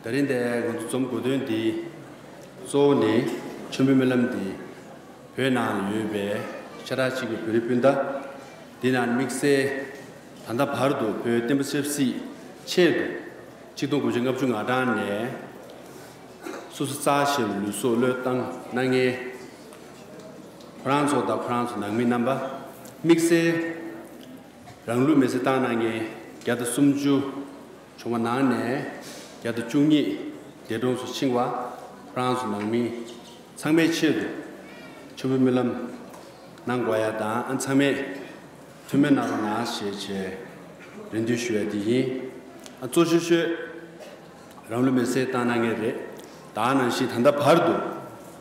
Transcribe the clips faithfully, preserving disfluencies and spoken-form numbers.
ད་རིང་འདིར་ང་ཚོ་འཛོམས་དགོས་དོན་འདི་གཙོ་བོ་ནི་མཆོད་འབུལ་སྨོན་ལམ་འདི་བོད་ནང་ཡོད་པའི་ཤ་ཁྲག་གཅིག་པའི་བོད་རིགས་སྤུན་ཟླ་འདི་ནང་དམིགས་བསལ་ད་ལྟ་བར་དུ་བོད་བསྟན་པ་ཆབ་སྲིད་ཆེད་དུ་ཆིག་སྟོང་དགུ་བརྒྱ་ལྔ་བཅུ་ང་གྲངས་ནས་སོ་སོ་རྩ་ཞིག་ལུས་སྲོག་བློས་བཏང་གནང་མཁན་ཁོ་རང་ཚོ་དང་ཁོ་རང་ཚོ་ནང་མི་རྣམ་པ། དམིགས་བསལ་རང་ལུས་མེར་སྲེག་བཏང་གནང་མཁན་བརྒྱ་དང་སུམ་ཅུ་བྱུང་བ་ནང་ནས་བརྒྱ་དང་བཅུ་གཉིས་འདས་གྲོངས་སུ་ཕྱིན་པ་ཁོ་རང་ཚོ་ནང་མི་ཚང་མའི་ཆེད་དུ་མཆོད་འབུལ་སྨོན་ལམ་གནང་དགོས་ཡ་དང་། ཨ་ཚང་མས་ཐུགས་སྨོན་གནང་རོགས་གནང་ཞེས་བྱས་རེ་འདུན་ཞུ་ཡ་དེ་ཡིན། ཨ་གཙོ་ཤོས་ཤོས་རང་ལུས་མེར་སྲེག་བཏང་གནང་མཁན་རེད། ད་ག་ནང་བཞིན་ད་ལྟ་བར་དུ་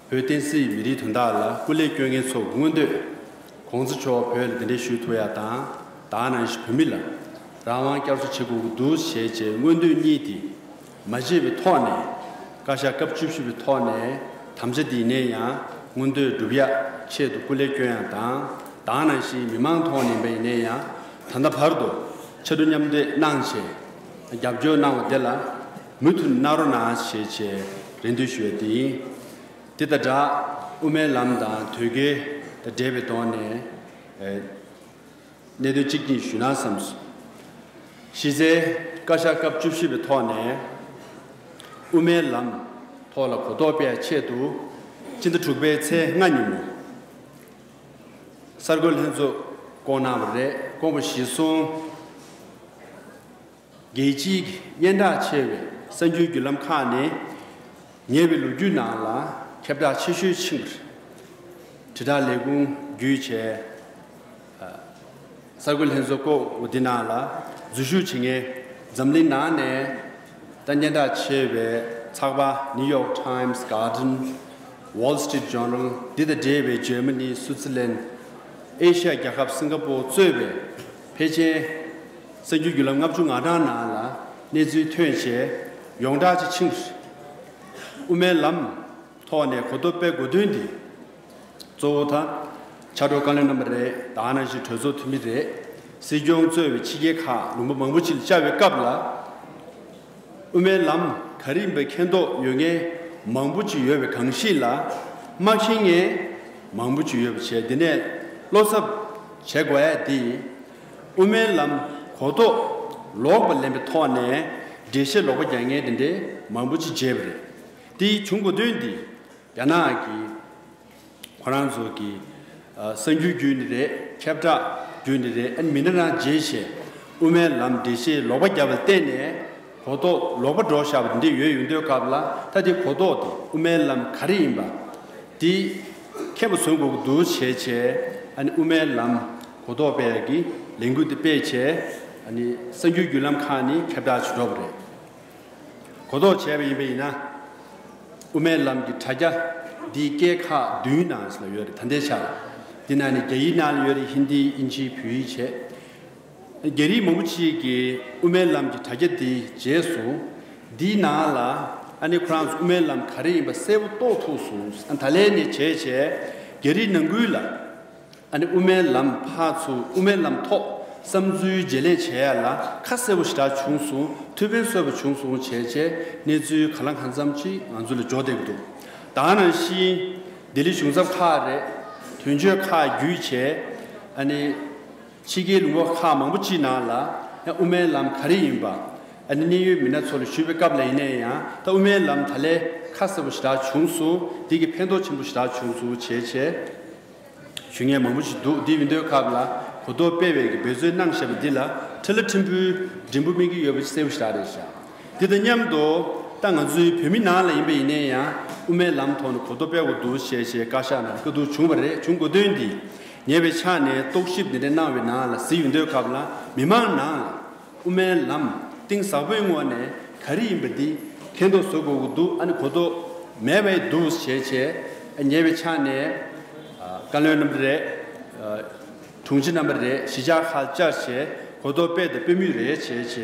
བོད་བསྟན་སྲིད་མི་རིགས་དོན་དག་ལ་སྐུ་ལས་བསྐྱོན་མཁན་ཚོ་མངོན་འདོད་༸གོང་ས་མཆོག་བོད་ལ་གདན་འདྲེན་ཞུ་ཐུབ་ཡ་དང་། ད་ག་ནང་བཞིན་བོད་མི་ལ་རང་དབང་བསྐྱར་གསོ་བྱེད་དགོས་ཀྱི་འདུག་ཞེས་བྱས་མངོན་འདོད་གཉིས་དེ་མ་བརྗེད་པའི་ཐོག་ནས། བཀའ་ཤག་སྐབས་བཅུ་བཞི་པའི་ཐོག་ནས་དམ་བཅའ་འདི་ཡིན་ནའི་ཡང་མངོན་འདོད་སྒྲུབ་ཡ་ཆེད་དུ་སྐུ་ལས་བསྐྱོན་ཡ་དང་། ད་ག་ནང་བཞིན་མི་མང་ཐོག་ནས་ཡིན་པ་ཡིན་ནའི་ཡང་ད་ལྟ་བར་དུ་ཕྱར་གྲུ་མཉམ་འདེགས་གནང་བྱས་རྒྱབ་སྐྱོར་གནང་བ་དེ་ལ་མུ་མཐུད་གནང་རོགས་གནང་ཞེས་བྱས་རེ་འདུན་ཞུ་ཡ་དེ་ཡིན། དེ་དང་སྦྲགས་དབུ་མའི་ལམ་དང་དོལ་རྒྱལ་དང་འབྲེལ་བའི་ཐོག་ནས། གནད་དོན་གཅིག་གཉིས་ཞུས་ན་བསམས་སོང་། གཞི་རྩའི་བཀའ་ཤག་སྐབས་བཅུ་བཞི་པའི་ཐོག་ནས་དབུ་མའི་ལམ་ཐོག་ལ་གོ་རྟོགས་སྤེལ་ཆེད་དུ་སྤྱི་ཟླ་དྲུག་པའི་ཚེས་ལྔ་ཉིན་མོ་གསར་འགོད་ལྷན་ཚོགས་བསྐོང་གནང་བ་རེད། བསྐོང་བ་གཞིར་བཟུང་རྒྱལ་སྤྱིའི་སྙན་གྲགས་ཆེ་བའི་གསར་འགྱུར་བརྒྱུད་ལམ་ཁག་ནས། ཉེ་བའི་ལོ་རྒྱུས་ནང་ལ་ཁྱབ་བསྒྲགས་ཆེ་ཤོས་ཕྱིན་པ་རེད། དྲིལ་བསྒྲགས་ལས་ཁུངས་བརྒྱུད་བྱས། གསར་འགོད་ལྷན་ཚོགས་བསྐོང་འདི་ནང་ལ་འཛུལ་ཞུགས་བྱེད་མཁན་འཛམ་གླིང་ནང་ནས་ད་སྙན་གྲགས་ཆེ་བའི་ཚགས་པར་New York Times, Guardian, Wall Street Journal འདི་དང་འབྲེལ་བའི་འཇར་མ་ནི། སུའུ་ཙི་ལན། ཨེ་ཤ་ཡ་རྒྱལ་ཁབ་སིང་ག་པོར་གཙོས་པའི་ཕལ་ཆེར་གསར་འགྱུར་བརྒྱུད་ལམ་ལྔ་བཅུ་ང་གྲངས་ནང་ལ་གནས་ཚུལ་ཐོན་བྱས་ཡོངས་གྲགས་ཅིག་ཕྱིན། དབུ་མའི་ལམ་ཐོག་ནས་གོ་རྟོགས་སྤེལ་དགོས་དོན་འདི་གཙོ་བོ་ད་ཕྱག་རོགས་བཀའ་བློན་རྣམ་པ་རེད། ད་ག་ནང་བཞིན་གྲོས་ཚོགས་འཐུས་མི་རེད། སྲིད་སྐྱོང་གཙོས་པའི་ཕྱི་རྒྱལ་ཁག་ལུང་པ་མང་པོ་ཅིག་ལ་བཅར་བའི་སྐབས་ལ། དབུ་མའི་ལམ་ག་རེ་ཡིན་པའི་མཁྱེན་རྟོགས་ཡོད་མཁན་མང་པོ་ཅིག་ཡོད་པའི་གང་ཞིག་ལ། མ་མཁྱེན་མཁན་མང་པོ་ཅིག་ཡོད་པ་བྱས། འདི་ནས་བློ་འཚབ་བྱེད་དགོས་ཡ་འདི། དབུ་མའི་ལམ་གོ་རྟོགས་ལོག་པ་ལེན་པའི་ཐོག་ནས་འགྲེལ་བཤད་ལོག་པ་རྒྱག་མཁན་དེ་འདྲའི་མང་པོ་ཅིག་བྱས་པ་རེད། དེ་བྱུང་དགོས་དོན་འདི་རྒྱ་ནག་གི་ཁོ་རང་ཚོ་གི་ཨ་གསར་འགྱུར་བརྒྱུད་ནས་རེད། ཁྱབ་བསྒྲགས་བརྒྱུད་ནས་རེད། ཨ་ནི་མི་སྣ་རང་བརྗེས་བྱས་དབུ་མའི་ལམ་འགྲེལ་བཤད་ལོག་པ་བརྒྱབ་པ་ལ་བརྟེན་ནས་གོ་རྟོགས་ལོག་པ་འགྲོ་བཞག་པ་འདི་འདྲ་ཡོད་ཡོང་དུས་སྐབས་ལ། ད་དེ་གོ་རྟོགས་དེ་དབུ་མའི་ལམ་ག་རེ་ཡིན་པ་དེ་མཁྱེན་པ་བཟོ་དགོས་ཀྱི་འདུག་བྱས་བྱས། ཨ་ནི་དབུ་མའི་ལམ་གོ་རྟོགས་སྤེལ་ཡག་གི་ལས་འགུལ་དེ་སྤེལ་བྱས། ཨ་ནི་གསར་འགྱུར་བརྒྱུད་ལམ་ཁག་ནས་ཁྱབ་བསྒྲགས་བྱེད་འགྲོ་བ་རེད། གོ་རྟོགས་བྱས་པ་ཡིན་པ་ཡིན་ན། དབུ་མའི་ལམ་གྱི་དྲ་རྒྱ་འདི་སྐད་ཁག་བདུན་ནང་ལ་ཡོད་རེད། ད་ལྟའི་ཆར་འདི་ནང་ནས་རྒྱ་ཡིག་ནང་ལ་ཡོད་རེད། ཧིན་དི། དབྱིན་ཇི། བོད་ཡིག་བྱས། རྒྱ་རིགས་མང་པོ་ཅིག་གིས་དབུ་མའི་ལམ་གྱི་དྲ་རྒྱ་འདི་མཇལ་སོང་། འདིའི་ནང་ལ་ཨ་ནི་ཁོ་རང་ཚོ་དབུ་མའི་ལམ་ག་རེ་ཡིན་པ་གསལ་པོ་རྟོགས་ཐུབ་སོང་། ཨ་ད་ལན་ནས་བྱས་བྱས་རྒྱ་རིགས་ནང་ཁུལ་ལ། ཨ་ནི་དབུ་མའི་ལམ་ཕར་ཚུར་དབུ་མའི་ལམ་ཐོག་བསམ་ཚུལ་བརྗེ་ལེན་བྱེད་ཡ་ལ་ཁ་གསལ་པོ་ཞེ་དྲག་བྱུང་སོང་། ཐུགས་ཕན་གསོས་པ་བྱུང་སོང་བྱས་བྱས་གནས་ཚུལ་གང་ལ་གང་འཚམ་ཅིག་ང་ཚོ་ལ་འབྱོར་བསྡད་ཀྱི་འདུག་ད་ག་ནང་བཞིན་ལྡི་ལི་གཞུང་ཚབ་ཁག་རེད། དོན་གཅོད་ཁག་བརྒྱུད་བྱས། ཨ་ནི་ཕྱི་རྒྱལ་ལུང་པ་ཁག་མང་པོ་ཅིག་ནང་ལ་ཡང་དབུ་མའི་ལམ་ག་རེ་ཡིན་པ་ཨ་ནི་གནད་ཡོད་མི་སྣ་ཚོ་ལ་ཞུས་པའི་སྐབས་ལ་ཡིན་ན་ཡང་། ད་དབུ་མའི་ལམ་ད་ལན་ཁ་གསལ་པོ་ཞེ་དྲག་བྱུང་སོང་། འདི་གི་ཕན་ཐོགས་ཆེན་པོ་ཞེ་དྲག་བྱུང་སོང་བྱས་བྱས། ཞུ་མཁན་མང་པོ་ཞིག་འདུག་འདི་ཡིན་དུས་སྐབས་ལ་གོ་རྟོགས་སྤེལ་བའི་གི་འབད་བརྩོན་གནང་བཞག་པ་འདི་ལ་ཁྲི་ལ་ཕྲན་བུ་འབྲས་བུ་སྨིན་གྱི་ཡོད་པ་གསལ་པོ་ཞེ་དྲག་རེད་ཤག་འདི་དང་མཉམ་དུ་ ད་ང་ཚོའི་བོད་མི་ནང་ལ་ཡིན་པ་ཡིན་ནའི་ཡང་དབུ་མའི་ལམ་ཐོག་ནས་གོ་རྟོགས་སྤེལ་དགོས་འདུག་ཞེས་ཞེས་བཀའ་ཤག་ནང་བཀའ་བསྡུར་བྱུང་བ་རེད། བྱུང་དགོས་དོན་འདི་ཉེ་བའི་ཆ་ནས་རྟོག་ཞིབ་འདི་འདྲ་གནང་བའི་ནང་ལ་གཟིགས་ཡོང་དུས་སྐབས་ལ་མི་མང་ནང་ལ་དབུ་མའི་ལམ་གཏིང་ཟབ་པོའི་ངོས་ནས་ག་རེ་ཡིན་པ་འདི་མཁྱེན་རྟོགས་བཟོ་དགོས་ཀྱི་འདུག་ཨ་ནི་གོ་རྟོགས་མེད་པའི་འདུག་ཞེས་བྱས་ཉེ་བའི་ཆ་ནས་བཀའ་བློན་རྣམ་པ་རེད། དྲུང་ཆེ་རྣམ་པ་རེད། གཞིས་ཆགས་ཁག་བཅར་བྱས་གོ་རྟོགས་སྤེལ་དང་སྤེལ་མུས་རེད་བྱས་བྱས་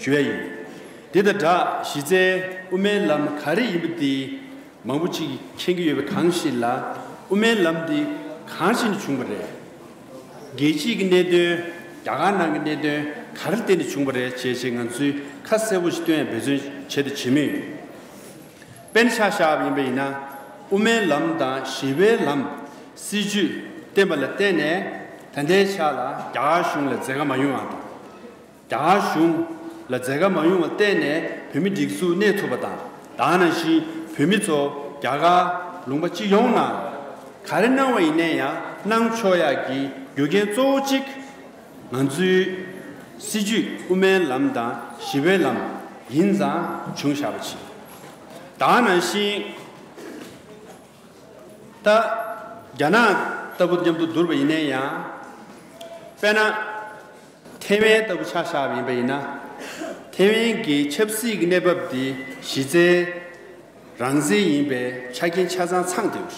ཞུ་ཡ་ཡིན། འདི་དང་སྦྲགས་གཞི་རྩའི་དབུ་མའི་ལམ་ག་རེ་ཡིན་པ་འདི་མང་པོ་ཅིག་གིས་མཁྱེན་གྱི་ཡོད་པ་གང་ཞིག་ལ་དབུ་མའི་ལམ་འདི་གང་ཞིག་ནས་བྱུང་བ་རེད། རྒྱལ་སྤྱིའི་གི་གནད་དོན། རྒྱ་གར་ནང་གི་གནད་དོན་ག་རེ་བརྟེན་ནས་བྱུང་བ་རེད་བྱས་བྱས་ང་ཚོས་ཁ་གསལ་པོ་ཞིག་སྟོན་ཡ་འབད་བརྩོན་བྱས་ཏེ་བྱེད་མུས་ཡིན། དཔེར་ན་ཆ་བཞག་པ་ཡིན་པ་ཡིན་ན་དབུ་མའི་ལམ་དང་ཞི་བའི་ལམ་སྲིད་བྱུས་བཏོན་པ་ལ་བརྟེན་ནས་ད་ལྟའི་ཆ་ལ་རྒྱ་གར་གཞུང་ལ་མཛད་དཀའ་མ་ཡོང་བ་དང་། རྒྱ་གར་གཞུང་ལ་མཛད་དཀའ་མ་ཡོང་བ་བརྟེན་ནས་བོད་མི་སྒྲིག་འཛུགས་གནས་ཐུབ་པ་དང་། ད་ག་ནང་བཞིན་བོད་མི་ཚོ་རྒྱ་གར་ལུང་པ་སྤྱི་ཡོངས་ནང་ག་རེ་གནང་བ་ཡིན་ནའི་ཡང་གནང་ཆོག་ཡག་གི་རྒྱུ་རྐྱེན་གཙོ་བོ་གཅིག་ང་ཚོའི་སྲིད་བྱུས་དབུ་མའི་ལམ་དང་ཞི་བའི་ལམ་ཡིན་ཙང་བྱུང་བཞག་པ་ཅིག་ད་ག་ནང་བཞིན་ད་རྒྱ་ནག་ལྟ་བུ་མཉམ་དུ་བསྡུར་བ་ཡིན་ནའི་ཡང་། དཔེར་ན། ཐེ་ཝན་ལྟ་བུ་ཆ་བཞག་པ་ཡིན་པ་ཡིན་ན། ཐེ་ཝན་གྱི་ཆབ་སྲིད་ཀྱི་གནས་བབ་འདི་གཞི་རྩའི་རང་བཙན་ཡིན་པའི་ཆ་རྐྱེན་ཆ་ཚང་ཚང་བསྡད་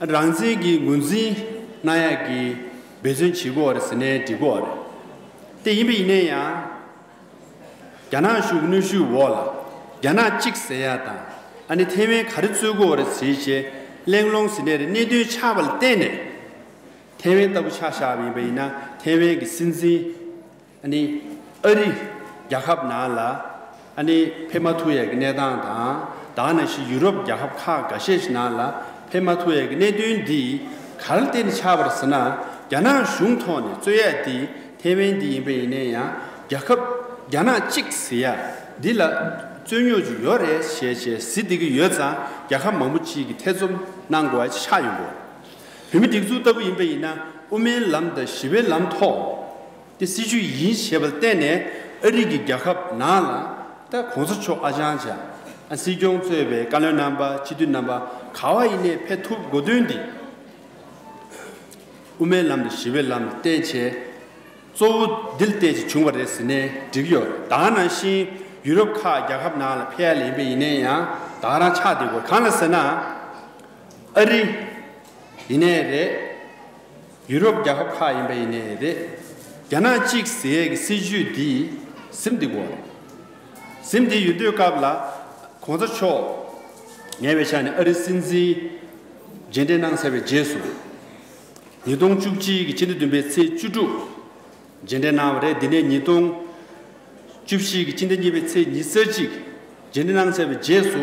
ཡོད་རེད། རང་བཙན་གྱི་ངོས་འཛིན་གནང་ཡག་གི་འབད་བརྩོན་བྱེད་དགོས་པ་རེད་ཟེར་ནའི་འགྲིག་གི་རེད། དེ་ཡིན་པ་ཡིན་ནའི་ཡང་། རྒྱ་ནག་གཞུང་གནོན་ཤུགས་འོག་ལ་རྒྱ་ནག་གཅིག་ཟེར་ཡ་དང་ཨ་ནི་ཐེ་ཝན་ག་རེ་རྩོད་དགོས་རེད་ཟེར་བྱས་གླེང་སློང་ཟེར་ནས་རེད། གནད་དོན་ཆགས་པ་ལ་བརྟེན་ནས་ཐེ་ཝན་ལྟ་བུ་ཆ་བཞག་པ་ཡིན་པ་ཡིན་ན་ཐེ་ཝན་གྱི་སྲིད་འཛིན་ཨ་ནི་ཨ་རི་རྒྱལ་ཁབ་ནང་ལ་ཨ་ནི་ཕེབས་མ་ཐུབ་ཡ་གི་གནས་སྟངས་དང་ད་ག་ནང་བཞིན་ཡུ་རོབ་རྒྱལ་ཁབ་ཁག་འགའ་ཤས་ཤིག་ནང་ལ་ཕེབས་མ་ཐུབ་ཡ་གི་གནད་དོན་འདི་ག་རེ་བརྟེན་ནས་ཆགས་པ་རེད་ཟེར་ན་རྒྱ་ནག་གཞུང་ཐོག་ནས་རྩོད་ཡ་འདི། ཐེ་ཝན་འདི་ཡིན་པ་ཡིན་ནའི་ཡང་རྒྱལ་ཁབ་རྒྱ་ནག་གཅིག་ཟེར་ཡ་འདི་ལ་རྩོད་རྙོག་ཅིག་ཡོད་རེད་ཞེས་བྱས་གཟིགས་བསྡད་ཀྱི་ཡོད་ཙང་རྒྱལ་ཁབ་མང་པོ་ཅིག་གིས་ཐེ་ཚོམ་གནང་དགོས་པ་ཅིག་ཆགས་ཡོང་གི་རེད། བོད་མི་སྒྲིག་འཛུགས་ལྟ་བུ་ཡིན་པ་ཡིན་ན་དབུ་མའི་ལམ་དང་ཞི་བའི་ལམ་ཐོག་དེ་སྲིད་བྱུས་ཡིན་ཞེས་པ་ལ་བརྟེན་ནས་ཨ་རི་གི་རྒྱལ་ཁབ་ནང་ལ་ད་གོང་ས་མཆོག་ཨ་ཅང་ཅང་ཨ་སྲིད་སྐྱོང་གཙོས་པའི་བཀའ་བློན་རྣམ་པ་སྤྱི་འཐུས་རྣམ་པ་ག་བ་ཡིན་ནའི་ཕེབས་ཐུབ་དགོས་དོན་འདི། དབུ་མའི་ལམ་དང་ཞི་བའི་ལམ་ལ་བརྟེན་བྱས། གཙོ་བོ་འདི་ལ་བརྟེན་བྱས་བྱུང་བ་རེད་ཟེར་ནས་འགྲིག་ཡོད་རེད། ད་ག་ནང་བཞིན་ཡུ་རོབ་ཁག་རྒྱལ་ཁབ་ནང་ལ་ཕེབས་ཡ་ལ་ཡིན་པ་ཡིན་ནའི་ཡང་ད་ག་རང་ཆགས་བསྡད་དགོས་གང་ལ་ཟེར་ན། ཨ་རི་ཡིན་ནའི་རེད། ཡུ་རོབ་རྒྱལ་ཁབ་ཁག་ཡིན་པ་ཡིན་ནའི་རེད། རྒྱ་ནག་གཅིག་ཟེར་ཡས་ཀྱི་སྲིད་བྱུས་འདི་ཟིན་བསྡད་དགོས་རེད། ཟིན་བསྡད་ཡོད་དུས་སྐབས་ལ་གོང་ས་མཆོག་ཉེ་བའི་ཆ་ནས་ཨ་རིའི་སྲིད་འཛིན་མཇལ་འཕྲད་གནང་ཚར་བའི་རྗེས་སུ། ཉིས་སྟོང་བཅུ་གཅིག་གི་སྤྱི་ཟླ་བདུན་པའི་ཚེས་བཅུ་དྲུག་མཇལ་འཕྲད་གནང་བ་རེད། འདི་ནས་ཉིས་སྟོང་བཅུ་བཞི་གི་སྤྱི་ཟླ་གཉིས་པའི་ཚེས་ཉི་ཤུ་རྩ་གཅིག་མཇལ་འཕྲད་གནང་ཚར་བའི་རྗེས་སུ་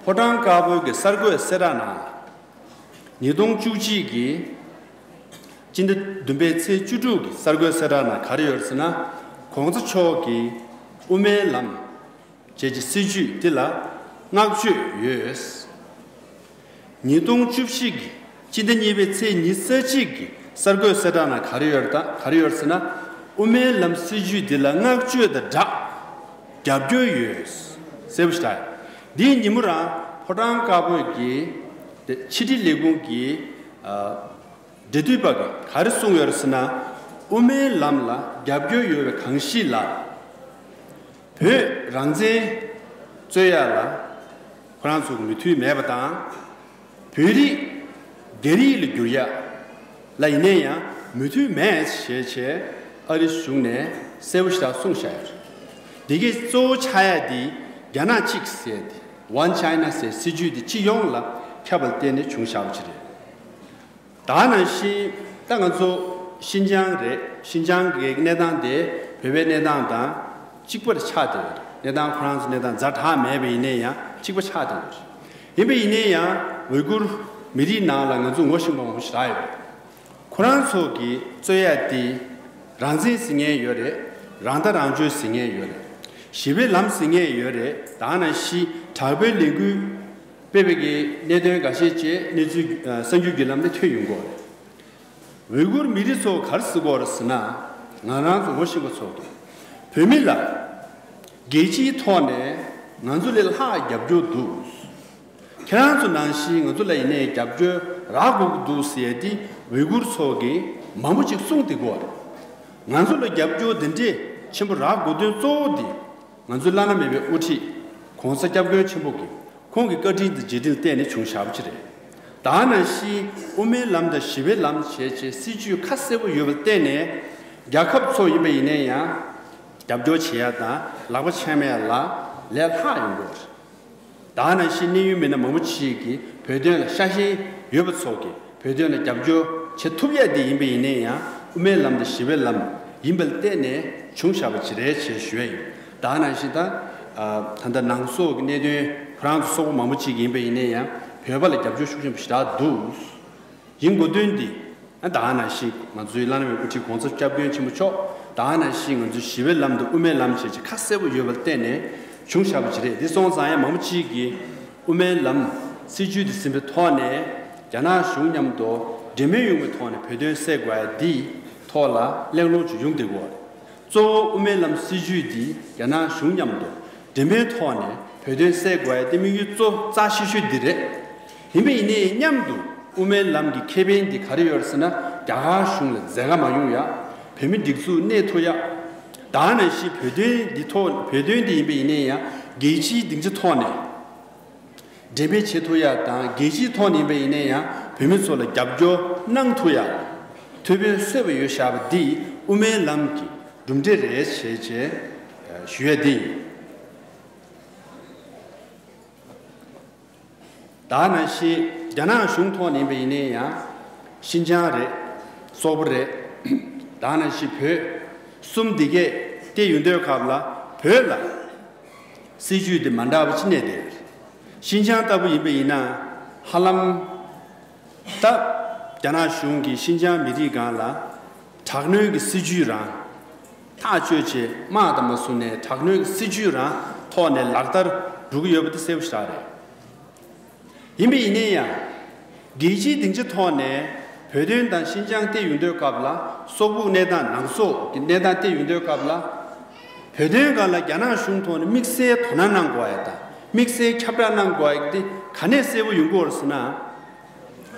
ཕོ་བྲང་དཀར་པོའི་གི་གསར་འགོད་གསལ་བསྒྲགས་ནང་ལ། ཉིས་སྟོང་བཅུ་གཅིག་གི་སྤྱི་ཟླ་བདུན་པའི་ཚེས་བཅུ་དྲུག་གི་གསར་འགོད་གསལ་བསྒྲགས་ནང་ག་རེ་ཡོད་ཟེར་ན། གོང་ས་མཆོག་གིས་དབུ་མའི་ལམ་བཅས་ཀྱི་སྲིད་བྱུས་འདི་ལ་བསྔགས་བརྗོད་ཡོད། ཉིས་སྟོང་བཅུ་བཞི་གི་སྤྱི་ཟླ་གཉིས་པའི་ཚེས་ཉི་ཤུ་རྩ་གཅིག་གི་གསར་འགོད་གསལ་བསྒྲགས་ནང་ག་རེ་ཡོད་ད་ག་རེ་ཡོད་ཟེར་ན། དབུ་མའི་ལམ་སྲིད་བྱུས་འདི་ལ་བསྔགས་བརྗོད་དང་སྦྲགས་རྒྱབ་སྐྱོར་ཡོད། གསལ་པོ་ཞིག་རེད། འདིའི་ཉིན་མོ་རང་ཕོ་བྲང་དཀར་པོ་གི་ཕྱི་དྲིལ་ལས་ཁུངས་ཀྱི་འབྲེལ་མཐུད་པ་གིས་ག་རེ་གསུངས་ཡོད་རེད་ཟེར་ན། དབུ་མའི་ལམ་ལ་རྒྱབ་སྐྱོར་ཡོད་པའི་གང་ཞིག་ལ། བོད་རང་བཙན་རྩོད་ཡ་ལ་ཁོ་རང་ཚོ་གི་མོས་མཐུན་མེད་པ་དང་། བོད་རིགས་སྒེར་ཡིག་ལ་བསྒྱུར་ཡ་ལ་ཡིན་ནའི་ཡང་མོས་མཐུན་མེད་ཞེས་བྱས་ཨ་རི་གཞུང་ནས་གསལ་པོ་ཞིག་གསུངས་བཞག་ཡོད་རེད། འདི་གའི་གཙོ་བོ་ཆགས་ཡ་འདི་རྒྱ་ནག་གཅིག་ཟེར་ཏེ་One China་ཟེར་སྲིད་བྱུས་འདི་སྤྱི་ཡོངས་ལ་ཁྱབ་པ་ལ་བརྟེན་ནས་བྱུང་བཞག་པ་ཅིག་རེད། ད་ནང་བཞིན་ད་ང་ཚོ་ཤིན་ཅང་རེད། ཤིན་ཅང་གི་གནས་སྟངས་དེ་བོད་པའི་གནས་སྟངས་དང་གཅིག་པར་ཆགས་བསྡད་ཡོད་རེད། གནས་སྟངས་ཁོ་རང་ཚོ་གནས་སྟངས་ཛ་དྲག་མེད་པ་ཡིན་ནའི་ཡང་གཅིག་པ་ཆགས་བསྡད་ཡོད་རེད། ཡིན་པ་ཡིན་ནའི་ཡང་ཝེ་གུར་མི་རིགས་ནང་ལ་ང་ཚོ་ངོ་ཤེས་པ་མང་པོ་ཞིག་རག་ཡོད་རེད། ཁོ་རང་ཚོ་གི་རྩོད་ཡ་དེ་རང་བཙན་ཟེར་མཁན་ཡོད་རེད། རང་ལྟ་རང་སྤྱོད་ཟེར་མཁན་ཡོད་རེད། ཞི་བའི་ལམ་ཟེར་མཁན་ཡོད་རེད། ད་ནང་བཞིན་དྲག་པོའི་ལས་འགུལ་སྤེལ་བའི་གི་གནད་དོན་འགའ་ཤས་བཅས་གནས་ཚུལ་ཨ་གསར་འགྱུར་བརྒྱུད་ལམ་ནས་ཐོན་ཡོང་གི་ཡོད་རེད། ཝེ་གུར་མི་རིགས་ཚོ་ག་རེ་ཟེར་གྱི་ཡོད་རེད་ཟེར་ན། ང་རང་ཚོ་ངོ་ཤེས་པ་ཚོ་གིས་བོད་མི་ལ་རྒྱལ་སྤྱིའི་ཐོག་ནས་ ང་ཚོ་ལས་ལྷག་རྒྱབ་སྐྱོར་འདུག་ཁྱེད་རང་ཚོ་ནང་བཞིན་ང་ཚོ་ལ་ཡིན་ནའི་རྒྱབ་སྐྱོར་རག་དགོས་ཀྱི་འདུག་ཟེར་ཏེ་ཝི་གུར་ཚོ་གིས་མང་པོ་ཅིག་གསུངས་བསྡད་ཀྱི་ཡོད་རེད། ང་ཚོ་ལ་རྒྱབ་སྐྱོར་འདི་འདྲས་ཆེན་པོ་རག་དགོས་དོན་གཙོ་བོ་འདི། ང་ཚོའི་བླ་ན་མེད་པའི་དབུ་ཁྲིད་༸གོང་ས་༸སྐྱབས་མགོན་ཆེན་པོ་གིས་ཁོང་གི་བཀའ་དྲིན་དང་རྗེས་དྲན་ལ་བརྟེན་ནས་བྱུང་བཞག་པ་ཅིག་རེད། ད་ག་ནང་བཞིན་དབུ་མའི་ལམ་དང་ཞི་བའི་ལམ་བྱས་བྱས་སྲིད་ཇུས་ཁ་གསལ་པོ་ཡོད་པར་བརྟེན་ནས། རྒྱལ་ཁབ་ཚོ་ཡིན་པ་ཡིན་ན་ཡང་རྒྱབ་སྐྱོར་བྱེད་ཡ་དང་ལག་པ་འཆང་ཡ་ལ་ལས་ལྷག་ཡོང་གི་ཡོད་རེད། ད་ག་ནང་བཞིན་གནད་ཡོད་མི་སྣ་མང་པོ་ཅིག་གིས་བོད་དོན་ལ་ཤ་ཞེན་ཡོད་པ་ཚོ་གིས་བོད་དོན་ལ་རྒྱབ་སྐྱོར་བྱེད་ཐུབ་ཡ་དེ་ཡིན་པ་ཡིན་ན་ཡང་དབུ་མའི་ལམ་དང་ཞི་བའི་ལམ་ཡིན་པ་ལ་བརྟེན་ནས་བྱུང་བཞག་པ་ཅིག་རེད་ཅེས་ཞུ་ཡ་ཡིན། ད་ག་ནང་བཞིན་ད་ད་ལྟ་ནང་སོག་གི་གནད་དོན་ཁོ་རང་ཚོ་སོག་པོ་མང་པོ་ཅིག་ཡིན་པ་ཡིན་ན་ཡང་བོད་པ་ལ་རྒྱབ་སྐྱོར་ཤུགས་ཆེན་པོ་ཞེ་དྲག་འདུག་ཡིན་དགོས་དོན་འདི། ཨ་ད་ག་ནང་བཞིན་ང་ཚོའི་བླ་ན་མེད་པའི་དབུ་ཁྲིད་༸གོང་ས་༸སྐྱབས་མགོན་ཆེན་པོ་མཆོག་ད་ག་ནང་བཞིན་ང་ཚོའི་ཞི་བའི་ལམ་དང་དབུ་མའི་ལམ་བཅས་ཀྱི་ཁ་གསལ་པོ་ཡོད་པར་བརྟེན་ནས་བྱུང་བཞག་པ་ཅིག་རེད། འདི་སོང་ཙང་ཡང་མང་པོ་ཅིག་གིས་དབུ་མའི་ལམ་སྲིད་བྱུས་འདི་ཟིན་པའི་ཐོག་ནས་རྒྱ་ནག་གཞུང་མཉམ་དུ་འབྲེལ་མོལ་ཡོང་བའི་ཐོག་ནས་བོད་དོན་སེལ་དགོས་ཡ་འདིའི་ཐོག་ལ་གླེང་སློང་ཅིག་ཡོང་བསྡད་ཀྱི་ཡོད་རེད། གཙོ་བོ་དབུ་མའི་ལམ་སྲིད་བྱུས་འདི་རྒྱ་ནག་གཞུང་མཉམ་དུ་འབྲེལ་མོལ་ཐོག་ནས་བོད་དོན་སེལ་དགོས་ཡ་དེ་དམིགས་ཡུལ་གཙོ་རྩ་ཆེ་ཤོས་འདི་རེད། ཡིན་པ་ཡིན་ནའི་མཉམ་དུ་དབུ་མའི་ལམ་གྱི་ཁེ་ཕན་འདི་ག་རེ་ཡོད་རེད་ཟེར་ན། རྒྱ་གར་གཞུང་ལ་འཛད་དཀའ་མ་ཡོང་ཡ། བོད་མི་སྒྲིག་འཛུགས་གནས་ཐུབ་ཡ། ད་ག་ནང་བཞིན་བོད་དོན་འདི་ཐོག་བོད་དོན་འདི་ཡིན་པ་ཡིན་ནའི་ཡང་རྒྱལ་སྤྱིའི་སྡིངས་ཆ་ཐོག་ནས་འགྲེམས་སྤེལ་བྱེད་ཐུབ་ཡ་དང་། རྒྱལ་སྤྱིའི་ཐོག་ནས་ཡིན་པ་ཡིན་ནའི་ཡང་བོད་མི་ཚོ་ལ་རྒྱབ་སྐྱོར་གནང་ཐུབ་ཡ་ཐུགས་ཕན་གསོས་པ་ཡོད་བཞག་པ་འདི་དབུ་མའི་ལམ་གྱི་གྲུབ་འབྲས་རེད་ཅེས་བྱས་ཞུ་ཡ་འདི་ཡིན། ད་ག་ནང་བཞིན་རྒྱ་ནག་གཞུང་ཐོག་ནས་ཡིན་པ་ཡིན་ན་ཡང་ཤིན་ཅང་རེད། སོག་པོ་རེད། ད་ག་ནང་བཞིན་བོད་གསུམ་འདི་གས་བལྟས་ཡོང་དུས་སྐབས་ལ་བོད་ལ་སྲིད་བྱུས་དེ་མ་འདྲ་བ་ཅིག་གནས་བསྡད་ཡོད་རེད། ཤིན་ཅང་ལྟ་བུ་ཡིན་པ་ཡིན་ན་ཧ་ལམ་ད་རྒྱ་ནག་གཞུང་གིས་ཤིན་ཅང་མི་རིགས་སྒང་ལ་དྲག་གནོན་གྱི་སྲིད་བྱུས་རང་ཐག་གཅོད་བྱས། དམག་དང་མ་བཟུང་ནས་དྲག་གནོན་གྱི་སྲིད་བྱུས་རང་ཐོག་ནས་ལག་བསྟར་འགྲོ་གི་ཡོད་པ་དེ་གསལ་པོ་ཞེ་དྲག་རེད། ཡིན་པ་ཡིན་ནའི་ཡང་རྒྱལ་སྤྱིའི་སྡིངས་ཆ་ཐོག་ནས་བོད་དོན་དང་ཤིན་ཅང་བལྟས་ཡོང་དུས་སྐབས་ལ། སོག་པོའི་གནས་སྟངས་ནང་སོག་གི་གནས་སྟངས་བལྟས་ཡོང་དུས་སྐབས་ལ། བོད་དོན་སྒང་ལ་རྒྱ་ནག་གཞུང་ཐོག་ནས་དམིགས་བསལ་དོ་སྣང་གནང་དགོས་ཡ་དང་དམིགས་བསལ་ཁྱབ་བསྒྲགས་གནང་དགོས་ཡ་དེ་ག་ནས་གསལ་པོ་ཡོང་གི་ཡོད་རེད་ཟེར་ན།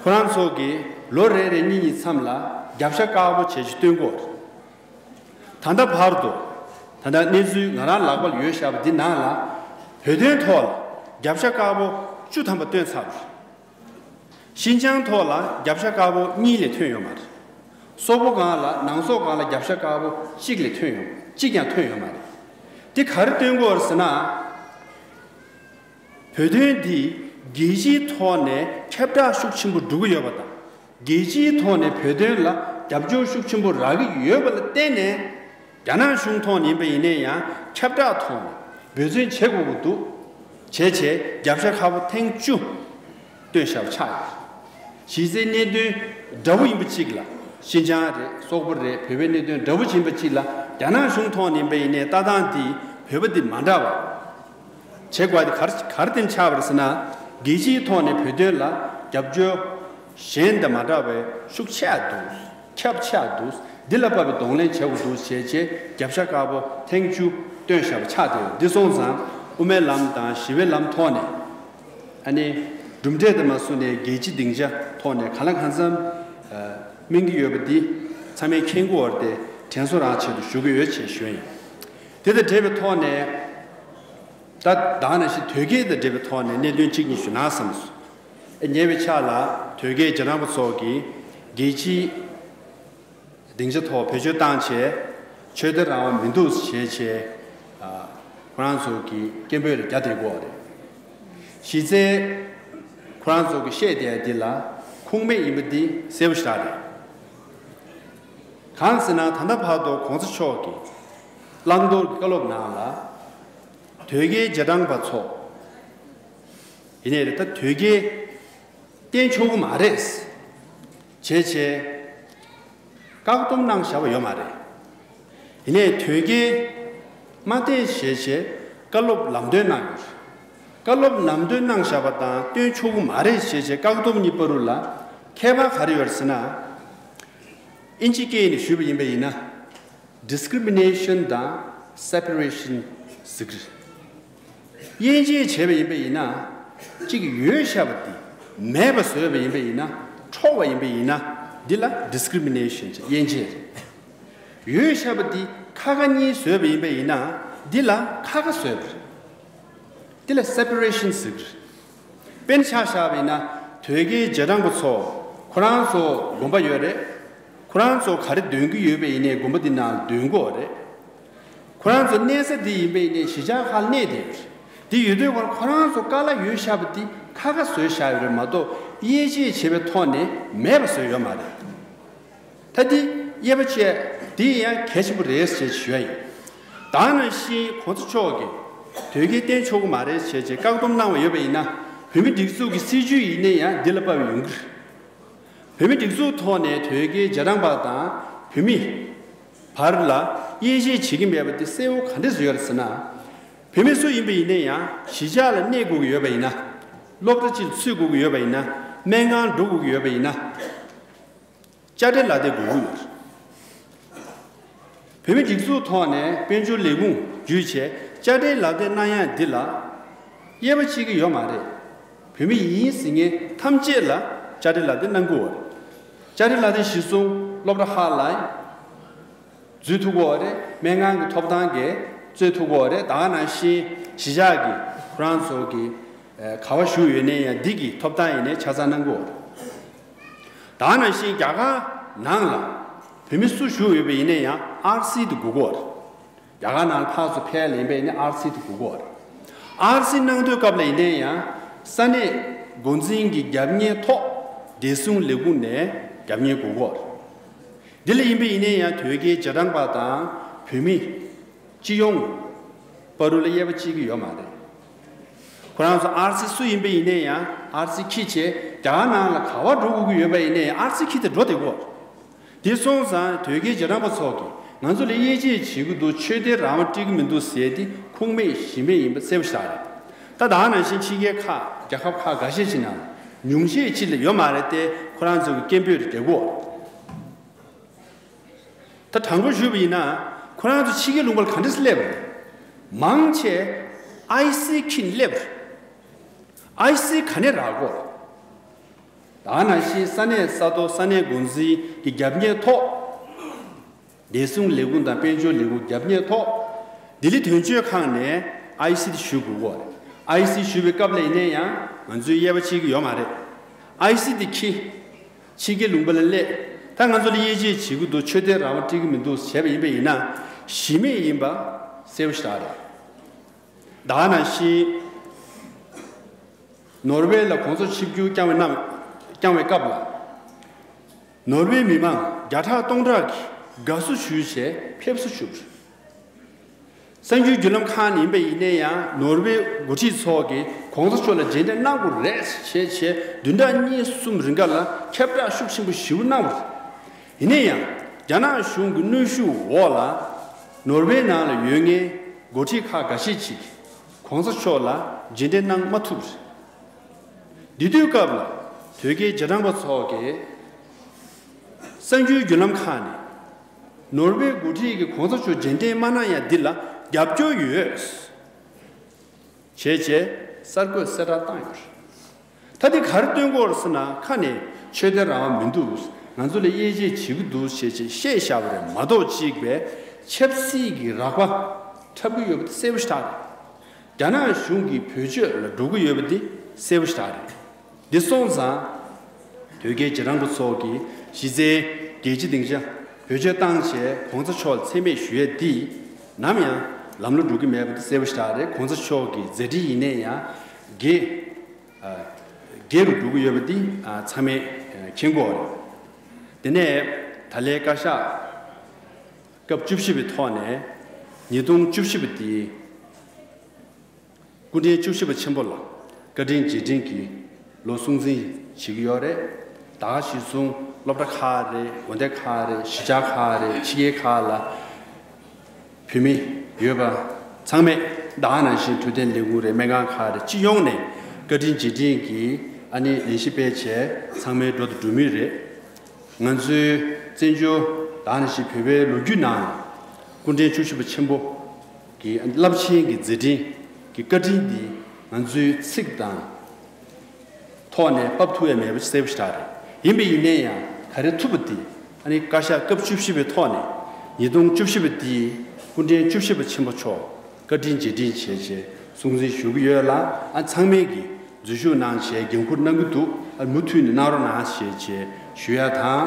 ཁོ་རང་ཚོ་གིས་ལོ་རེ་རེ་གཉིས་གཉིས་མཚམས་ལ་རྒྱབ་ཤ་དཀར་པོ་བྱས་ཤིག་སྟོན་གྱི་ཡོད་རེད། ད་ལྟ་བར་དུ། ད་ལྟ་གནས་ཚུལ་ང་རང་ལག་པར་ཡོད་བཞག་པ་འདི་ནང་ལ། བོད་དོན་ཐོག་ལ་རྒྱབ་ཤ་དཀར་པོ་བཅུ་ཐམ་པ་བཏོན་ཚར་བ་རེད། ཤིན་ཅང་ཐོག་ལ་རྒྱབ་ཤ་དཀར་པོ་གཉིས་ལས་ཐོན་ཡོད་མ་རེད། སོག་པོ་སྒང་ལ་ནང་སོག་སྒང་ལ་རྒྱབ་ཤ་དཀར་པོ་གཅིག་ལས་ཐོན་ཡོད། གཅིག་ཀྱང་ཐོན་ཡོད་མ་རེད། འདི་ག་རེ་སྟོན་གྱི་ཡོད་རེད་ཟེར་ན། བོད་དོན་འདི་རྒྱལ་སྤྱིའི་ཐོག་ནས་ཁྱབ་བསྒྲགས་ཤུགས་ཆེན་པོ་འགྲོ་གི་ཡོད་པ་དང་། རྒྱལ་སྤྱིའི་ཐོག་ནས་བོད་དོན་ལ་རྒྱབ་སྐྱོར་ཤུགས་ཆེན་པོ་རག་གི་ཡོད་པ་ལ་བརྟེན་ནས། རྒྱ་ནག་གཞུང་ཐོག་ནས་ཡིན་པ་ཡིན་ན་ཡང་ཁྱབ་བསྒྲགས་ཐོག་ནས་འབད་བརྩོན་བྱེད་དགོས་ཀྱི་འདུག་བྱས་བྱས་རྒྱབ་ཤ་དཀར་པོ་ཐེངས་བཅུ་བཏོན་བཞག་པ་ཆགས་ཡོད། གཞི་རྩའི་གནད་དོན་འདྲ་པོ་ཡིན་པ་གཅིག་ལ། ཤིན་ཅང་རེད། སོག་པོ་རེད། བོད་པའི་གནད་དོན་འདྲ་པོ་ཅིག་ཡིན་པ་གཅིག་ལ། རྒྱ་ནག་གཞུང་ཐོག་ནས་ཡིན་པ་ཡིན་ནའི་ལྟ་སྟངས་འདི་བོད་པ་འདི་མ་འདྲ་བ་བྱེད་དགོས་དེ་ག་རེ་ག་རེ་བརྟེན་ཆགས་པ་རེད་ཟེར་ན། རྒྱལ་སྤྱིའི་ཐོག་ནས་བོད་དོན་ལ་རྒྱབ་སྐྱོར་གཞན་དང་མ་འདྲ་བའི་ཤུགས་ཆེ་འདུག་ཁྱབ་ཆེ་འདུག་འདི་ལ་དཔག་པའི་གདོང་ལེན་བྱེད་དགོས་འདུག་བྱས་རྗེས་རྒྱབ་ཤ་དཀར་པོ་ཐེངས་བཅུ་བཏོན་བཞག་པ་ཆགས་བསྡད་ཡོད། འདི་སོང་ཙང་དབུ་མའི་ལམ་དང་ཞི་བའི་ལམ་ཐོག་ནས། ཨ་ནི། གྲུབ་འབྲས་དེ་མ་བཟུང་ནས་རྒྱལ་སྤྱི་སྡིངས་ཆ་ཐོག་ནས་གང་ལ་གང་འཚམ་སྨིན་གྱི་ཡོད་པ་འདི་ཚང་མས་མཁྱེན་གྱི་ཡོད་རེད་དེ། དྲན་གསོ་རང་ཆེད་དུ་ཞུ་གི་ཡོད་ཅེས་ཞུ་ཡིན། དེ་དང་འབྲེལ་བའི་ཐོག་ནས། ད་ད་ག་ནང་བཞིན་དོལ་རྒྱལ་དང་འབྲེལ་བའི་ཐོག་ནས་གནད་དོན་གཅིག་གཉིས་ཞུ་ན་བསམ་སོང་། ཉེ་བའི་ཆར་ལ་དོལ་རྒྱལ་རྗེས་འབྲང་པ་ཚོ་གིས་རྒྱལ་སྤྱིའི་སྡིངས་ཆ་ཐོག་བེད་སྤྱོད་བཏང་བྱས་ཆོས་དད་རང་དབང་མི་འདུག་ཞེས་བྱས། ཁོ་རང་ཚོ་གིས་སྐད་འབོད་རེ་རྒྱག་བསྡད་ཀྱི་ཡོད་རེད། གཞི་རྩའི་ཁོ་རང་ཚོ་གིས་བཤད་བསྡད་ཡ་འདི་ལ་ཁུངས་མེད་ཡིན་པ་འདི་གསལ་པོ་ཞེ་དྲག་རེད། གང་ཟེར་ན་ད་ལྟ་བར་དུ་གོང་ས་མཆོག་གིས་བླང་དོར་གྱི་བཀའ་སློབ་ནང་ལ། དོལ་རྒྱལ་རྗེས་འབྲང་པ་ཚོ། ཡིན་ནའི་རེད། ད་དོལ་རྒྱལ་བསྟེན་ཆོག་གི་མ་རེད། བྱས་བྱས་བཀག་སྡོམ་གནང་བཞག་པ་ཡོད་མ་རེད། ཡིན་ནའི་དོལ་རྒྱལ་མ་བསྟེན་བྱས་བྱས་བཀའ་སློབ་ལམ་སྟོན་གནང་ཡོད་རེད། བཀའ་སློབ་ལམ་སྟོན་གནང་བཞག་པ་དང་བསྟེན་ཆོག་གི་མ་རེད་བྱས་བྱས་བཀག་སྡོམ་གཉིས་བར་དུ་ལ་ཁྱད་པར་ག་རེ་ཡོད་རེད་ཟེར་ན། ཨིན་ཇི་སྐད་ནས་ཞུས་པ་ཡིན་པ་ཡིན་ན། discrimination དང་separation ཟེར་གི་རེད། དབྱེ་འབྱེད་བྱས་པ་ཡིན་པ་ཡིན་ན། གཅིག་ཡོད་བཞག་པ་དེ་མེད་པ་བཟོས་པ་ཡིན་པ་ཡིན་ན། འཕྲོག་པ་ཡིན་པ་ཡིན་ན། འདི་ལ་discrimination་ཅེས་དབྱེ་འབྱེད་རེད། ཡོད་བཞག་པ་དེ་ཁ་ཁ་གཉིས་བཟོས་པ་ཡིན་པ་ཡིན་ན། འདི་ལ་ཁ་ཁ་བཟོས་པ་རེད། འདི་ལ་separation་ཟེར་གི་རེད། དཔེར་ན་ཆ་བཞག་པ་ཡིན་ན། དོལ་རྒྱལ་རྗེས་འབྲང་པ་ཚོ་ཁོ་རང་ཚོ་དགོན་པ་ཡོད་རེད། ཁོ་རང་ཚོ་ག་རེ་འདོན་གི་ཡོད་པ་ཡིན་ནའི་དགོན་པ་འདི་ནང་འདོན་དགོས་རེད། ཁོ་རང་ཚོ་གནས་ས་འདི་ཡིན་པ་ཡིན་ནའི་གཞིས་ཆགས་ཁག་གནས་བསྡད་ཡོད་རེད། འདི་ཡོད་དུས་ཁོ་རང་ཚོ་ཀ་ལ་ཡོད་བཞག་པ་འདི་ཁ་ཁ་བཟོས་བཞག་ཡོད་རེད་མ་གཏོགས། དབྱེ་འབྱེད་བྱས་པའི་ཐོག་ནས་མེད་པ་བཟོས་ཡོད་མ་རེད། ད་འདི་དབྱེ་བ་བཅས་འདི་ཡང་གལ་ཆེན་པོ་རེད་ཅེས་ཞུ་ཡ་ཡིན། ད་ནང་བཞིན་གོང་ས་མཆོག་གིས་དོལ་རྒྱལ་བསྟེན་ཆོག་གི་མ་རེད་ཅེས་བཀག་སྡོམ་གནང་བ་ཡོད་པ་ཡིན་ན། བོད་མི་སྒྲིག་འཛུགས་ཀྱི་སྲིད་བྱུས་ཡིན་ནའི་ཡང་འདི་ལ་དཔག་པའི་ཡོང་གི་རེད། བོད་མི་སྒྲིག་འཛུགས་ཐོག་ནས་དོལ་རྒྱལ་རྗེས་འབྲང་པ་དང་བོད་མི་བར་ལ་དབྱེ་འབྱེད་བྱེད་ཀྱི་མེད་པ་དེ་གསལ་བོ་ག་འདྲས་ཡོད་རེད་ཟེར་ན། བོད་མི་སུ་ཡིན་པ་ཡིན་ནའི་ཡང་གཞིས་ཆགས་ལ་གནས་དགོས་ཀྱི་ཡོད་པ་ཡིན་ན། སློབ་གྲྭ་གཅིག་ལ་ཚུད་དགོས་ཀྱི་ཡོད་པ་ཡིན་ན། སྨན་ཁང་འགྲོ་དགོས་ཀྱི་ཡོད་པ་ཡིན་ན། དཔྱ་ཁྲལ་ལག་དེབ་དགོས་ཀྱི་ཡོད་རེད། བོད་མི་སྒྲིག་འཛུགས་ཐོག་ནས་དཔལ་འབྱོར་ལས་ཁུངས་བརྒྱུད་བྱས་དཔྱ་ཁྲལ་ལག་དེབ་གནང་ཡ་འདི་ལ་དབྱེ་བ་ཕྱེ་གི་ཡོད་མ་རེད། བོད་མི་ཡིན་ཟེར་མཁན་ཐམས་ཅད་ལ་དཔྱ་ཁྲལ་ལག་དེབ་གནང་དགོས་པ་རེད། དཔྱ་ཁྲལ་ལག་དེབ་གཞིར་བཟུང་སློབ་གྲྭ་ཁག་ལ་འཛུལ་ཐུབ་ཀྱི་ཡོད་རེད། སྨན་ཁང་གི་ཐོབ་ཐང་གིས་རྩོད་ཐུབ་ཀྱི་ཡོད་རེད། ད་ག་ནང་བཞིན་གཞིས་ཆགས་ཀྱི་ཁོ་རང་ཚོ་གི་ག་བ་བཞུགས་ཡོད་ནའི་ཡང་འདི་གི་ཐོབ་ཐང་ཡིན་ནའི་ཆ་ཚང་གནང་དགོས་པ་རེད། ད་ག་ནང་བཞིན་རྒྱ་གར་ནང་ལ་བོད་མི་སུ་བཞུགས་ཡོད་པ་ཡིན་ནའི་ཡང་ཨར་སི་དེ་དགོས་ཀྱི་ཡོད་རེད། རྒྱ་གར་ནང་ལ་ཕར་ཚུར་ཕེབས་ཡ་ཡིན་པ་ཡིན་ནའི་ཨར་སི་དེ་དགོས་ཀྱི་ཡོད་རེད། ཨར་སི་གནང་དུས་སྐབས་ལ་ཡིན་ནའི་ཡང་ས་གནས་འགོ་འཛིན་གྱི་རྒྱབ་གཉེར་ཐོག་བདེ་སྲུང་ལས་ཁུངས་ནས་རྒྱབ་གཉེར་དགོས་ཀྱི་ཡོད་རེད། འདི་ལ་ཡིན་པ་ཡིན་ནའི་ཡང་དོལ་རྒྱལ་རྗེས་འབྲང་པ་དང་བོད་མི་སྤྱི་ཡོངས་བར་དུ་ལ་དབྱེ་བ་ཕྱེ་གི་ཡོད་མ་རེད། ཁོ་རང་ཚོ་ཨར་སི་སུ་ཡིན་པ་ཡིན་ནའི་ཡང་ཨར་སི་འཁྱེར་བྱས་རྒྱ་གར་ནང་ལ་ག་བ་འགྲོ་དགོས་ཀྱི་ཡོད་པ་ཡིན་ནའི་ཡང་ཨར་སི་འཁྱེར་ཏེ་འགྲོ་བསྡད་ཀྱི་ཡོད་རེད། དེ་སོང་ཙང་དོལ་རྒྱལ་རྗེས་འབྲང་པ་ཚོ་གིས་ང་ཚོ་ལ་དབྱེ་འབྱེད་བྱེད་ཀྱི་འདུག་ཆོས་དད་རང་དབང་སྤྲད་ཀྱི་མི་འདུག་ཟེར་དེ་ཁུངས་མེད་གཞི་མེད་ཡིན་པ་གསལ་པོ་ཞིག་རེད། ད་ད་ག་ནང་བཞིན་ཕྱི་རྒྱལ་ཁག་རྒྱལ་ཁབ་ཁག་འགའ་ཤས་ཤིག་ནང་ཉུང་ཤས་ཅིག་ལ་ཡོད་མ་རེད་དེ། ཁོ་རང་ཚོ་གི་སྐད་འབོད་རེད་དེ་གོ། ད་དྲང་པོ་ཞུས་པ་ཡིན་ན་ཁོ་རང་ཚོ་ཕྱི་རྒྱལ་ལུང་པ་ལ་ག་འདྲས་སླེབས་པ་རེད། མང་ཆེ་ཨའི་སི་འཁྱེར་སླེབས་པ་རེད། ཨའི་སི་ག་ནས་རག་གོ། ད་ནང་བཞིན་ས་གནས་ས་ཐོ་ས་གནས་འགོ་འཛིན་གྱི་རྒྱབ་གཉེར་ཐོག་བདེ་སྲུང་ལས་ཁུངས་དང་དཔལ་འབྱོར་ལས་ཁུངས་རྒྱབ་གཉེར་ཐོག་ལྡི་ལི་དོན་གཅོད་ཁང་ནས་ཨའི་སི་དེ་ཞུ་དགོས་གོ། ཨའི་སི་ཞུ་བའི་སྐབས་ལ་ཡིན་ན་ཡང་ང་ཚོས་དབྱེ་བ་ཕྱེ་གི་ཡོད་མ་རེད། ཨའི་སི་དེ་འཁྱེར་ཕྱི་རྒྱལ་ལུང་པ་ལ་སླེབས། ད་ང་ཚོ་ལ་དབྱེ་འབྱེད་བྱེད་ཀྱི་འདུག་ཆོས་དད་རང་དབང་སྤྲད་ཀྱི་མི་འདུག་བྱས་པ་ཡིན་པ་ཡིན་ན་གཞི་མེད་ཡིན་པ་གསལ་པོ་ཞིག་རེད། ད་ནང་བཞིན་ནོར་ཝེ་ལ་གོང་ས་ཆིབས་བསྒྱུར་བསྐྱངས་པའི་ནམ་བསྐྱངས་པའི་སྐབས་ལ། ནོར་ཝེ་མི་མང་བརྒྱ་ཕྲག་སྟོང་ཕྲག་གིས་དགའ་བསུ་ཞུས་བྱས་ཕེབས་བསུ་ཞུས། གསར་འགྱུར་བརྒྱུད་ལམ་ཁག་ནས་ཡིན་པ་ཡིན་ན་ཡང་ནོར་ཝེ་འགོ་ཁྲིད་ཚོ་གིས་གོང་ས་མཆོག་ལ་རྗེས་དྲན་གནང་དགོས་རེད་ཞེས་བྱས་བདུན་ཕྲག་གཉིས་གསུམ་རིང་ག་ལ་ཁྱབ་བསྒྲགས་ཤུགས་ཆེན་པོ་ཞེ་པོ་གནང་བ་རེད། ཡིན་ན་ཡང་རྒྱ་ནག་གཞུང་གི་གནོན་ཤུགས་འོག་ལ་ནོར་ཝེ་ནང་ལ་ཡོད་མཁན་འགོ་ཁྲིད་ཁག་འགའ་ཤས་ཅིག་གོང་ས་མཆོག་ལ་རྗེས་དྲན་གནང་མ་ཐུབ་པ་རེད། འདི་དུས་སྐབས་ལ་དོལ་རྒྱལ་རྗེས་འབྲང་པ་ཚོ་གིས་གསར་འགྱུར་བརྒྱུད་ལམ་ཁག་ནས་ནོར་ཝེ་འགོ་ཁྲིད་ཀྱིས་གོང་ས་མཆོག་རྗེས་དྲན་མ་གནང་ཡ་འདི་ལ་རྒྱབ་སྐྱོར་ཡོད་ཅེས་བྱས་གསར་འགོད་གསལ་བསྒྲགས་བཏང་ཡོད་རེད། ད་འདི་ག་རེ་སྟོན་གྱི་ཡོད་རེད་ཟེར་ན་ཁ་ནས་ཆོས་དད་རང་དབང་མི་འདུག་ང་ཚོ་ལ་དབྱེ་འབྱེད་བྱེད་ཀྱི་འདུག་ཅེས་བྱས་བཤད་བཞག་པ་རེད་མ་གཏོགས་གཅིག་པའི་ཆབ་སྲིད་ཀྱི་རགས་པ་འཁྲབ་ཀྱི་ཡོད་པ་དེ་གསལ་པོ་ཞིག་རེད། རྒྱ་ནག་གཞུང་གིས་བེད་སྤྱོད་ལ་འགྲོ་གི་ཡོད་པ་འདི་གསལ་པོ་ཞིག་རེད། འདི་སོང་ཙང་། དོལ་རྒྱལ་རྗེས་འབྲང་པ་ཚོ་གིས་གཞི་རྩའི་རྒྱལ་སྤྱི་སྡིངས་ཆ་བེད་སྤྱོད་བཏང་བྱས་གོང་ས་མཆོག་ལ་མཚན་སྨད་ཞུ་ཡས་འདི་ནམ་ཡང་ལམ་ལ་འགྲོ་གི་མེད་པ་འདི་གསལ་པོ་ཞིག་རེད། གོང་ས་མཆོག་གི་མཛད་འཕྲིན་ཡིན་ནའི་ཡང་སྒེར་སྒེར་རུ་འགྲོ་གི་ཡོད་པ་འདི་ཚང་མས་མཁྱེན་གྱི་ཡོད་རེད། དེ་ནས་ད་ལན་བཀའ་ཤག་སྐབས་བཅུ་བཞི་པའི་ཐོག་ནས་ཉིས་སྟོང་བཅུ་བཞི་པ་འདི། སྐུ་ཕྲེང་བཅུ་བཞི་པ་ཆེན་པོ་ལ་བཀའ་དྲིན་རྗེས་དྲན་གྱི་ལོ་སྲུང་བརྩི་བྱེད་ཀྱི་ཡོད་རེད། ད་ག་གཞིར་བཟུང་སློབ་གྲྭ་ཁག་རེད། དགོན་སྡེ་ཁག་རེད། གཞིས་ཆགས་ཁག་རེད། ཕྱི་རྒྱལ་ཁག་ལ་བོད་མི་ཡོད་པ་ཚང་མས་ད་ག་ནང་བཞིན་འཕྲོད་བསྟེན་ལས་ཁུངས་རེད། སྨན་ཁང་ཁག་རེད། སྤྱི་ཡོངས་ནས་བཀའ་དྲིན་རྗེས་དྲན་གྱི་ཨ་ནི་ལས་གཞི་སྤེལ་བྱས་ཚང་མའི་འགྲོ་དང་འགྲོ་མུས་རེད། ང་ཚོའི་བཙན་བྱོལ་ད་ག་ནང་བཞིན་བོད་པའི་ལོ་རྒྱུས་ནང་སྐུ་ཕྲེང་བཅུ་བཞི་པ་ཆེན་པོ་གི་རླབས་ཆེན་གྱི་མཛད་འཕྲིན་ གི་བཀའ་དྲིན་འདི་ང་ཚོའི་ཚིག་དང་ཐོག་ནས་ཕབ་ཐུབ་ཡ་མེད་པ་གསལ་པོ་ཞེ་དྲག་རེད། ཡིན་པ་ཡིན་ནའི་ཡང་ག་རེ་ཐུབ་པ་འདི་ཨ་ནི་བཀའ་ཤག་སྐབས་བཅུ་བཞི་པའི་ཐོག་ནས་ཉིས་སྟོང་བཅུ་བཞི་པ་འདི་སྐུ་ཕྲེང་བཅུ་བཞི་པ་ཆེན་པོ་མཆོག་བཀའ་དྲིན་རྗེས་དྲན་བྱས་བྱས་སྲུང་བརྩི་ཞུ་གི་ཡོད་ལ། ཨ་ཚང་མས་ཀྱི་འཛུལ་ཞུགས་གནང་བྱས་འགན་འཁུར་གནང་གི་འདུག་ཨ་མུ་མཐུད་ནས་གནང་རོགས་གནང་ཞེས་བྱས་ཞུ་ཡ་དང་།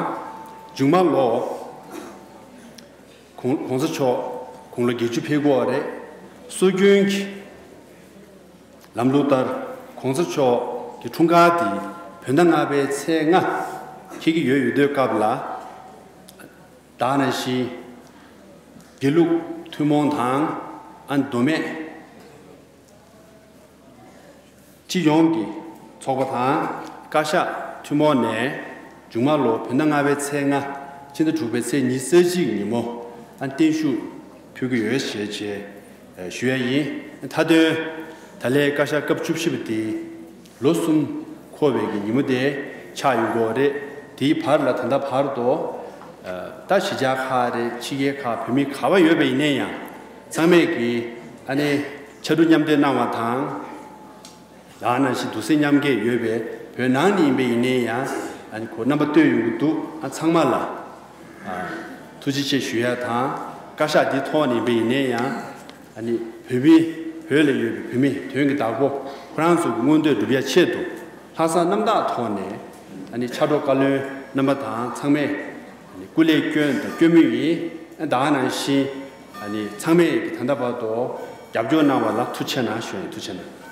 མཇུག་མ་ལོ། གོང་གོང་ས་མཆོག་དགུང་ལོ་བརྒྱད་ཅུ་ཕེབས་ཀྱི་ཡོད་རེད། སྲོལ་རྒྱུན་གྱི་ལམ་ལུགས་ལྟར་གོང་ས་མཆོག་གི་འཁྲུངས་སྐར་འདི་བོད་ཟླ་ལྔ་པའི་ཚེས་ལྔ་འཁེལ་གྱི་ཡོད་ཡོད་དུས་སྐབས་ལ། ད་ནང་བཞིན་དགེ་ལུགས་ཐུན་མོང་དང་ཨ་མདོ་སྨད། སྤྱི་ཡོངས་ཀྱི་ཚོགས་པ་དང་བཀའ་ཤག་ཐུན་མོང་ནས་མཇུག་མ་ལོ་བོད་ཟླ་ལྔ་པའི་ཚེས་ལྔ། ཕྱི་ཟླ་དྲུག་པའི་ཚེས་ཉི་ཤུ་རྩ་གཅིག་ཉིན་མོ་ཨ་བརྟན་བཞུགས་ཕུལ་གྱི་ཡོད་ཞེས་བྱས་ཞུ་ཡ་ཡིན། མཐའ་དོན་ད་ལན་བཀའ་ཤག་སྐབས་བཅུ་བཞི་པ་དེ་ལོ་གསུམ་འཁོར་བའི་གི་ཉིན་མོ་དེ་ཆགས་ཡོང་གི་ཡོད་རེད། དེའི་བར་ལ་ད་ལྟ་བར་དུ་ད་གཞིས་ཆགས་ཁག་རེད། ཕྱི་རྒྱལ་ཁག་བོད་མི་ག་པར་ཡོད་པ་ཡིན་ནའི་ཡང་ཚང་མས་ཀྱིས་ཨ་ནི་ཕྱར་གྲུ་མཉམ་འདེགས་གནང་བ་དང་། ད་ནང་བཞིན་འདུག་སེ་མཉམ་སྐྱེད་ཡོད་པའི་བོད་ནང་ནས་ཡིན་པ་ཡིན་ནའི་ཡང་ཨ་ནི་ཁོ་རྣམ་པ་བསྟོད་ཡོང་གི་འདུག་ཨ་ཚང་མ་ལ་ཨ་ཐུགས་རྗེ་ཆེ་ཞུ་ཡ་དང་། བཀའ་ཤག་འདི་ཐོག་ནས་ཡིན་པ་ཡིན་ནའི་ཡང་ཨ་ནི་བོད་མི་བོད་ལ་ཡོད་པའི་བོད་མི་དོན་གྱི་བདག་པོ་ཁོ་རང་ཚོ་གི་མངོན་འདོད་སྒྲུབ་ཡ་ཆེད་དུ་ལྷག་བསམ་རྣམ་དག་ཐོག་ནས་ཨ་ནི་ཕྱག་རོགས་བཀའ་བློན་རྣམ་པ་དང་ཚང་མས་ཨ་ནི་སྐུ་ལས་བསྐྱོན་དང་བསྐྱོན་མུས་ཡིན། ཨ་ད་ནང་བཞིན་ཨ་ནི་ཚང་མས་ཀྱི་ད་ལྟ་བར་དུ་རྒྱབ་སྐྱོར་གནང་བ་ལ་ཐུགས་རྗེ་གནང་ཞུ་ཡ་ཡིན། ཐུགས་རྗེ་གནང་།